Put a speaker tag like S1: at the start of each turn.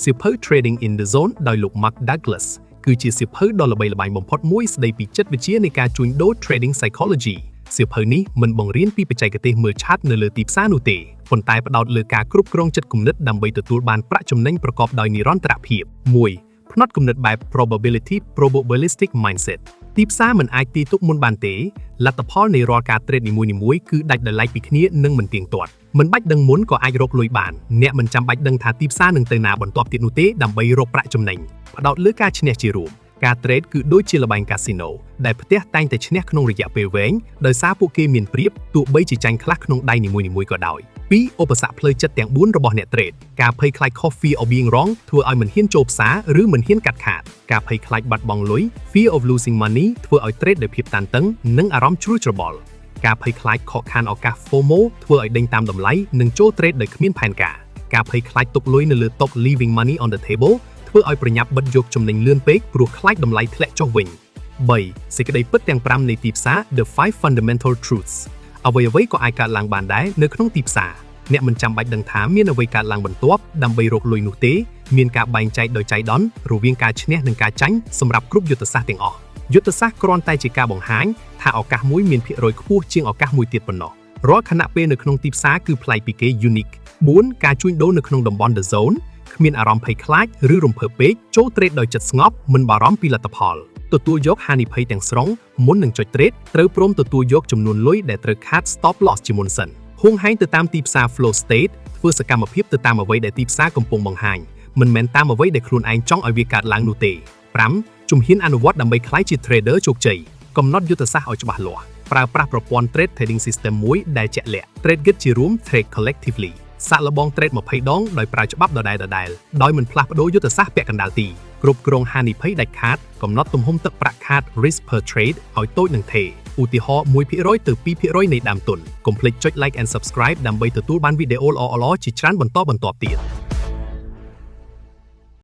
S1: សៀវភៅ Trading in the Zone ដោយលោក Mark Douglas គឺជាសៀវភៅដ៏ល្បីល្បាញបំផុតមួយស្ដីពីចិត្តវិទ្យានៃការជួញដូរ Trading Psychology។ សៀវភៅនេះមិនបង្រៀនពីបច្ចេកទេសមើល chart នៅលើទីផ្សារនោះទេប៉ុន្តែផ្ដោតលើការគ្រប់គ្រងចិត្តគំនិតដើម្បីទទួលបានប្រាក់ចំណេញប្រកបដោយនិរន្តរភាព1ផ្នត់គំនិតបែប probability probabilistic mindset។ ទីផ្សារមិនអាចទាយទុកមុនបានទេលទ្ធផលនៃរាល់ការ trade នីមួយៗគឺដាច់ដោយឡែកពីគ្នានិងមិនទៀងទាត់មិនបាច់ដឹងមុនក៏អាចរកលុយបានអ្នកមិនចាំបាច់ដឹងថាទីផ្សារនឹងទៅណាបន្ទាប់ទៀតនោះទេដើម្បីរកប្រាក់ចំណេញផ្ដោតលើការឈ្នះជារួមការ trade គឺដូចជាល្បែងកាស៊ីណូដែលផ្ទះតែងតែឈ្នះក្នុងរយៈពេលវែងដោយសារពួកគេមានប្រៀបទោះបីជាចាញ់ខ្លះក្នុងដៃនីមួយៗក៏ដោយ2ឧបសគ្គផ្លូវចិត្តទាំង4របស់អ្នក trade។ ការភ័យខ្លាចខុស fear of being wrong ធ្វើឲ្យមិនហ៊ានចូលផ្សារឬមិនហ៊ានកាត់ខាតការភ័យខ្លាចបាត់បង់លុយ fear of losing money ធ្វើឲ្យ trade ដោយភាពតានតឹងនិងអារម្មណ៍ជ្រួលច្របល់ការភ័យខ្លាចខកខានឱកាស FOMO ធ្វើឲ្យដេញតាមតម្លៃនិងចូល trade ដោយគ្មានផែនការការភ័យខ្លាចទុកលុយនៅលើតុ leaving money on the table ធ្វើឲ្យប្រញាប់បិទយកចំណេញលឿនពេកព្រោះខ្លាចតម្លៃធ្លាក់ចុះវិញ3សេចក្តីពិតទាំង5នៃទីផ្សារ The 5 Fundamental Truths។ អ្វីៗក៏អាចកើតឡើងបានដែរនៅក្នុងទីផ្សារអ្នកមិនចាំបាច់ដឹងថាមានអ្វីកើតឡើងបន្ទាប់ដើម្បីរកលុយនោះទេមានការបែងចែកដោយចៃដន្យរវាងការឈ្នះនិងការចាញ់សម្រាប់គ្រប់យុទ្ធសាស្ត្រទាំងអស់យុទ្ធសាស្ត្រគ្រាន់តែជាការបង្ហាញថាឱកាសមួយមានភាគរយខ្ពស់ជាងឱកាសមួយទៀតប៉ុណ្ណោះរាល់ខណៈពេលនៅក្នុងទីផ្សារគឺប្លែកពីគេ unique។ 4ការជួញដូរនៅក្នុងតំបន់ the zone គ្មានអារម្មណ៍ភ័យខ្លាចឬរំភើបពេកចូល trade ដោយចិត្តស្ងប់មិនបារម្ភពីលទ្ធផលទទួលយកហានិភ័យទាំងស្រុងមុននឹងចុច trade ត្រូវព្រមទទួលយកចំនួនលុយដែលត្រូវខាត stop loss ជាមុនសិនហួងហែងទៅតាមទីផ្សារ flow state ធ្វើសកម្មភាពទៅតាមអ្វីដែលទីផ្សារកំពុងបង្ហាញមិនមែនតាមអ្វីដែលខ្លួនឯងចង់ឲ្យវាកើតឡើងនោះទេ5ជំហានអនុវត្តដើម្បីក្លាយជា trader ជោគជ័យកំណត់យុទ្ធសាស្ត្រឲ្យច្បាស់លាស់ប្រើប្រាស់ប្រព័ន្ធ trade trading system មួយដែលជាក់លាក់ trade គិតជារួម trade collectively សាកល្បង trade 20ដងដោយប្រើច្បាប់ដដែលៗដោយមិនផ្លាស់ប្ដូរយុទ្ធសាស្ត្រពាក់កណ្ដាលទីគ្រប់គ្រងហានិភ័យដាច់ខាតកំណត់ទំហំទឹកប្រាក់ខាត risk per trade ឲ្យតូចនឹងថេរឧទាហរណ៍1%ទៅ2%នៃដើមទុនកុំភ្លេចចុច like and subscribe ដើម្បីទទួលបានវីដេអូល្អៗជាច្រើនបន្តបន្ទាប់ទៀត។